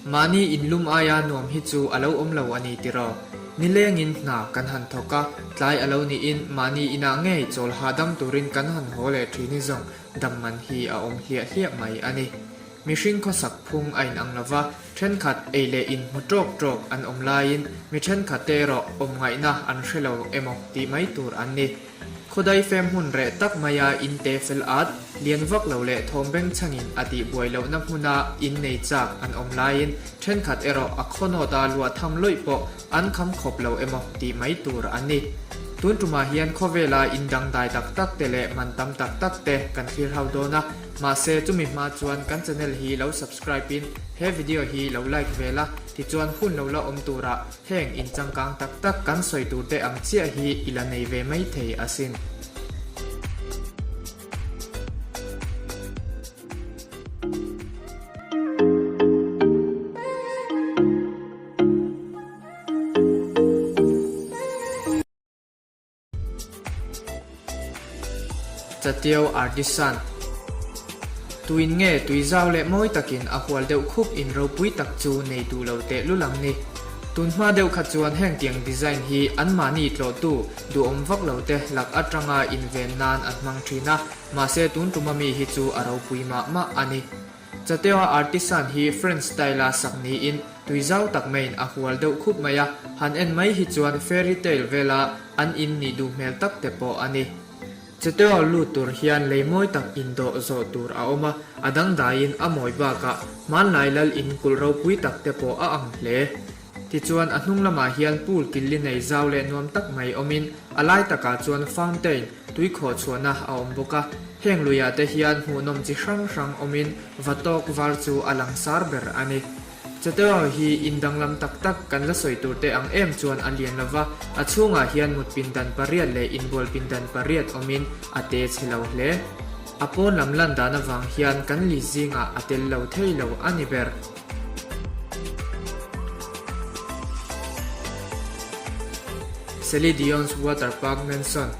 Mahni inlum aia nuam hi chu a lo awm lo a ni tiraw? Nilengin hna kan han thawk a, tlai a lo niin mahni inah ngei chawl hahdam turin kan han haw leh thin hi zawng dam man hi a awm hliah hliah mai a ni. Mihring khawsak phung a inang lo va, thenkhat ei leh in hmu tawk tawk an awm laiin mi thenkhat te erawh awm ngaihna an hre lo emaw tih mai tur an ni. Khawdai fem hmun reh tak maia in te fel at, lian vak lo leh thawm beng chhangin a tih buai lohna hmuna in nei chak an awm laiin thenkhat erawh a khawnawta luah tham lawih pawh an kham khawp lo emaw tih mai tur an ni. Tun tumah hian khawvela in dangdai tak tak te leh man tam tak tak te kan thlir hau dawn a, mahse chumi hma chuan kan channel hi lo subscribe in he video hi lo like ve la, tichuan hun lo la awm turah Heng in changkang tak tak kan sawi tur te ang chiah hi i la nei ve mai thei asin. Chateo Artisan Tuin nge tui zau leh mawi takin a hual deuh khup in ropui tak chu nei duh lo teh lul ang ni. Tun hma deuh kha chuan heng tiang design hi anmahni tlawhtu duhawm vak lo te lak atanga inven nan an hmang thin a, mahse tun tuma mi hi chu a ropui mah mah a ni. Chateoa artisan hi French style-a sak niin tui zau tak maiin a hual deuh khup mai a, han en mai hi chuan fairy tale vela an in nih duh hmel tak te pawh a ni. Chateoa lut tur hian lei mawi tak indawh zawh tur a awm a, a dangdaiin a mawi bakah hmanlai lal in kulh ropui tak te pawh a ang hle. Tichuan a hnung lamah hian pool killi nei zau leh nuam tak mai awmin a lai takah chuan fountain, tui khawh chhuahna a awm bawk a. Heng luiah te hian hmuhnawm chi hrang hrang awmin va tawk var chu a langsar ber a ni. Chateau hi in danglam tak tak kan la sawi tur te ang em chuan a lian lova, a chhungah hian mut pindan pariat leh inbual pindan pariat awmin a te chhe lo hle. A pawn lam lan dan avang hian kan li zingah a tel lo thei lo a ni ber. Celie Dion's Water Park Mansion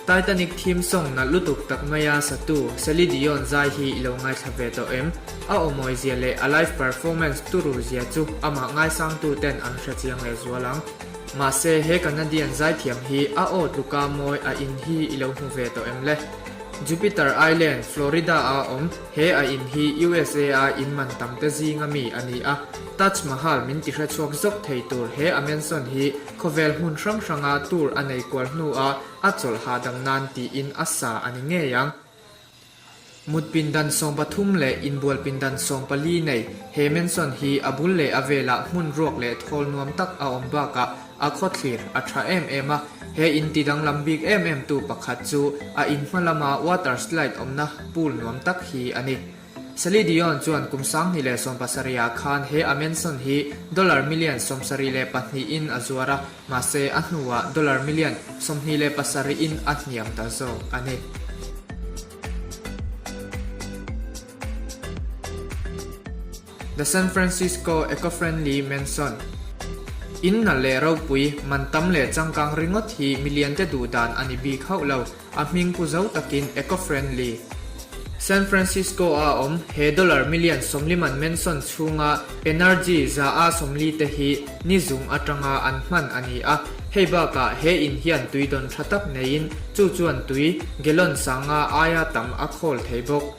Titanic theme song nalh lutuk tak maia satu Celie Dion zai hi i lo ngaithla ve tawh em? A aw mawi zia leh a live performance turu zia chu amah ngaisangtu ten an hre chiang leh zual ang. Mahse he Canadian zaithiam hi a aw tluka mawi a in hi i lo hmu ve tawh em le? Jupiter Island, Florida a awm. He a in hi USA a in man tam te zinga mi a ni a, Taj Mahal min ti hrechhuak zawk thei tur he a mansion hi khawvel hmun hrang hranga tour a nei kual hnua a chawlh hahdam nan tiin a sa a ni ngei ang. Mut pindan 13 leh inbual pindan 14 nei he mansion hi a bul leh a velah hmun ruak leh thawl nuam tak a awm bakah A khawthlir a tha em em a, he in ti danglam bik em em tu pakhat chu a in hma lama water slide awmna pool nuam tak hi a ni. Celie Dion chuan kum 2017 ah khan he a mansion hi dollar million 72 in a zuar a, mahse a hnuah dollar million 27 in a hniam ta zawk a ni. The San Francisco Eco-Friendly Mansion In nalh leh ropui, man tam leh changkang ringawt hi miliante duh dan a ni bik hauh lo, a hming pu zo takin Eco-Friendly. San Francisco-a awm he dollar million sawmliman mansion chhunga energy za a 40 te hi ni zung atanga an hman a ni a, hei bakah he in hian tui dawn tha tak neiin chu chuan tui gallon sanga aia tam a khawl thei bawk.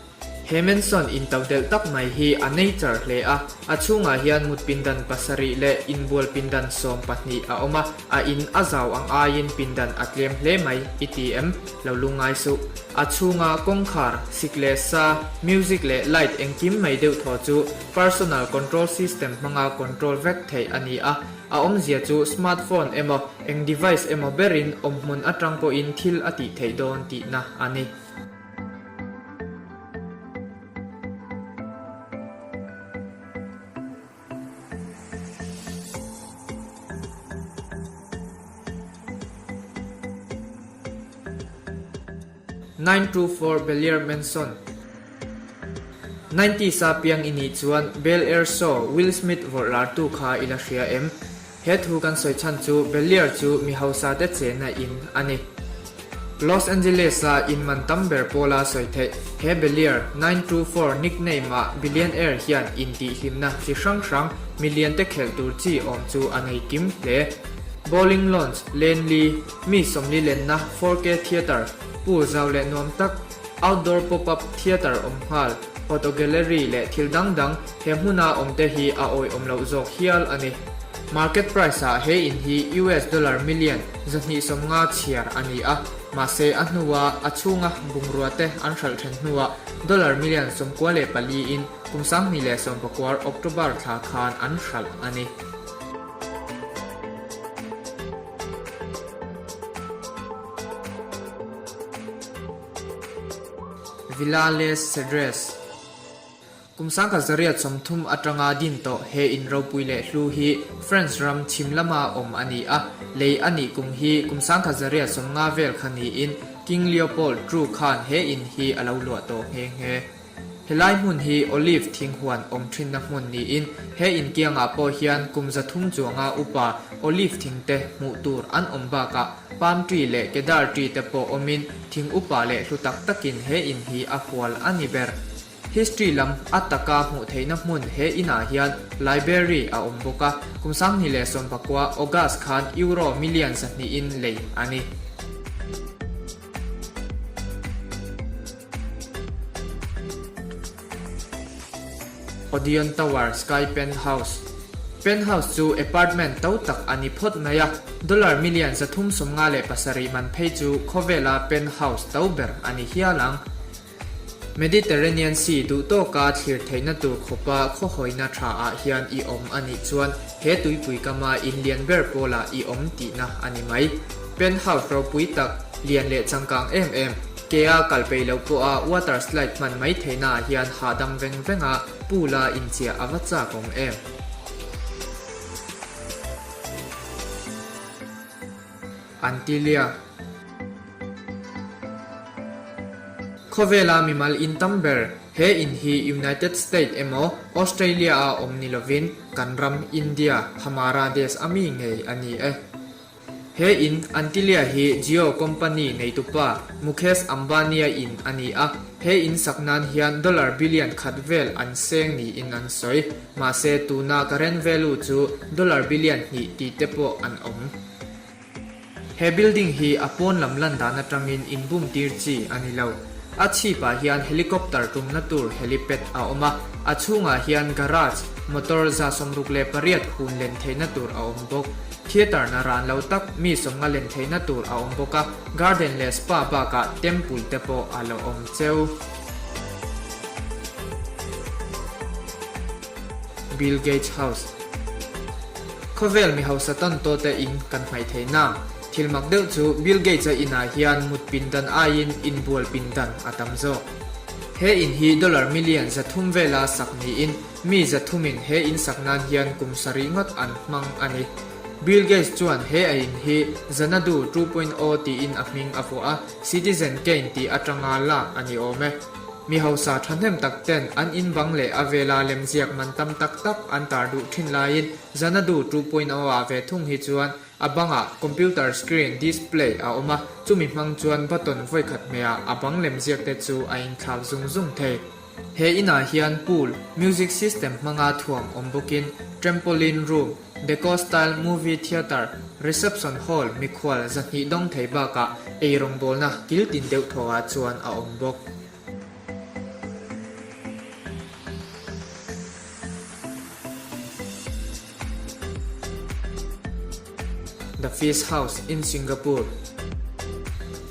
He mansion intodelh tak mai hi a nature hle a, a chhungah hian mut pindan pasarih leh inbual pindan 12 a awm a, a in a zau ang aiin pindan a tlem hle mai i ti em? Lo lungngai suh. A chhunga kawngkhar, sik leh sa, music leh light engkim mai deuh thaw chu personal control system hmanga control vek theih a ni a, a awmzia chu smartphone emaw eng device emaw berin awmhmun atang pawhin thil a tih theih dawn tihna a ni. 924 Bel-Air Mansion Nineties a piang i nih chuan Bel Air Show Will Smith vawrh lartu kha i la hria em? He thu kan sawi chhan chu Bel-Air chu mi hausa te chenna in a ni. Los Angeles-a in man tam ber pawla sawi theih he Belier 924 nickname-ah billionaire hian intihhlimna chi hrang hrang million te khelh tur chi awm chu a nei kim hle. Bowling Lounge, Lane Li, mi 40 lenna 4K Theatre, pool zau leh nuam tak, outdoor pop-up theatre awm nghal, photo gallery leh thil dang dang he hmuna awm te hi a awihawm loh zawk hial a ni. Market price ah he in hi US dollar million 250 chhiar a ni a, mahse a hnua a chhunga bungrua te an hralh then hnuah dollar million 94 in kum 2019 October thla khan an hralh a ni. Villa Les Cedres. Kum 1930 atanga din tawh he in ropui leh hlu hi France ram chhim lama awm a ni a, lei a nih kum hi kum 1950 vel kha niin King Leopold ii khan he in hi a lo luah tawh nghe nghe. Helai hmun hi olive thing huan awm thinna hmun niin he in kiangah pawh hian kum 300 chuanga upa olive thing te hmuh tur an awm bakah palm tree leh kedar tree te pawh awmin thing upa leh hlu tak takin he in hi a hual a ni ber. History lam a taka hmuh theihna hmun he inah hian library a awm bawk a, kum 2019 August khan euro million 200 in lei a ni. Odeon Tower Sky Penthouse Penthouse chu apartment to tak a ni phawt mai a, dollar million 357 man phei chu khawvela penthouse to ber a ni hial ang. Mediterranean Sea duh tawka thlir theihna tur khawpa khawhawina tha ah hian i awm a nih chuan he tuipui kama in lian ber pawlah i awm tihna a ni mai. Penthouse ropui tak, lian leh changkang em em, kea kal peih loh pawha water slide hman mai theihna ah hian hahdam veng venga pool-a inchiah a va chak awm em. Antilia. Khawvela mimal in tam ber, he in hi United State emaw Australia-a awm ni lovin kan ram India, Hamara Desh a mi ngei a ni e. He in Antilia hi Jio company neitupa Mukesh Ambani-a in a ni a, he in sak nan hian dollar billion khat vel an seng niin an sawi. Mahse tuna current value chu dollar billion hnih tih te pawh an awm. He building hi a pawn lam lan dan atangin inbum tir chi a ni lo. A chhipah hian helicopter tumna tur helipad a awm a, a chhungah hian garage, motor 68 hun len theihna tur a awm bawk. Theatre na ran lo tak mi 50 len theihna tur a awm bawk a, garden leh spa bakah temple te pawh a lo awm cheu. Bill Gates House. Khawvel mi hausa tawn tawh te in kan hmaih theih na. Thil mak deuh chu Bill Gates-a inah hian mut pindan aiin inbual pindan a tam zawk. He in hi dollar million 300 vela sak niin mi 300 in he in sak nan hian kum sarih ngawt an hmang a ni. Bill Gates chuan he a in hi Xanadu 2.0 tiin a hming a vuah a, Citizen Kane tih atanga lak a ni awm e. Mi hausa thahnem tak ten an in bang leh a vela lemziak man tam tak tak an tar duh thin laiin Xanadu 2.0 ah ve thung hi chuan a bangah computer screen display a awm a, chumi hmang chuan button vawikhat hmehah a bang lemziak te chu a inthlak zung zung thei. He inah hian pool, music system hmanga thuam awm bawkin trampoline room, deco style movie theatre, reception hall mikhual 200 dawng thei bakah ei rawngbawlna kil tin deuh thawhah chuan a awm bawk. The Fish House in Singapore.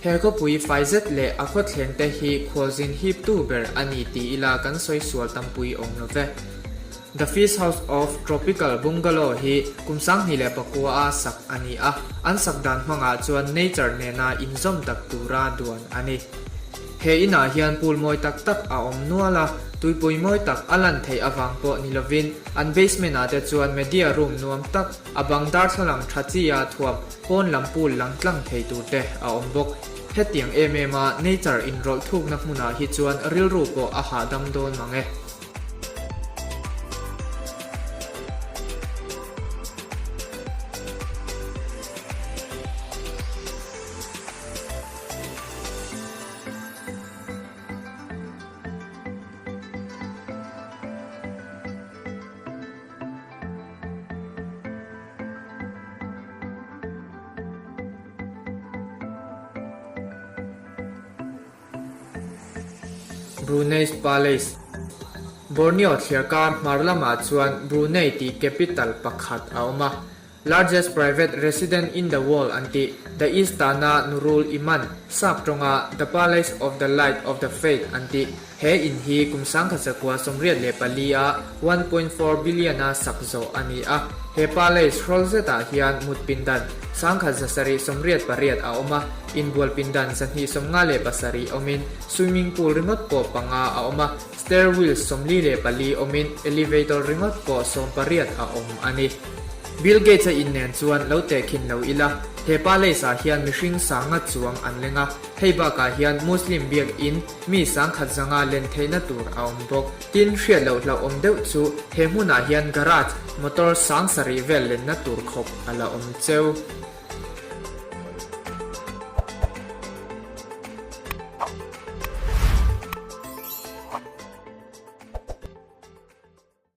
He khawpui fai zet leh a khawthleng te hi khualzin hip tu ber a ni tih ila kan sawi sual tampui awm lo ve. The Fish House of Tropical Bungalow hi kum 2009 a sak a ni a, an sak dan hmangah chuan nature nena inzawm tak tura duan a ni. He inah hian pool mawi tak tak a awm nual a, tuipui mawi tak a lan theih avang pawh ni lovin an basement ah te chuan media room nuam tak, a bang darthlalang tha chi a thuam pawn lam pool lang tlang thei tur te a awm bawk. Hetiang em em a nature inrawlh thukna hmunah hi chuan rilru pawh a hahdam dawn mang e. Brunei's Palace. Borneo thliarkar hmar lamah chuan Brunei tih capital pakhat a awm a. Largest private resident in the world an tih The Istana Nurul Iman, sap tawnga The Palace of the Light of the Faith an tih he in hi kum 1984 a 1.4 billion a sak zawh a ni a. He palace hrawl zetah hian mut pindan 1788 a awm a, inbual pindan 257 awmin swimming pool ringawt pawh panga a awm a, stair wheels 44 awmin elevator ringawt pawh 18 a awm a ni. Bill Gates-a in nen chuan lo tehkhin lo ila, he palace-ah hian mihring sanga chuang an leng a, hei bakah hian Muslim biak in mi sangkhat zanga len theihna tur a awm bawk. Tin, hriat loh hlauhawm deuh chu he hmunah hian garage, motor sang sarih vel lenna tur khawp a la awm cheu.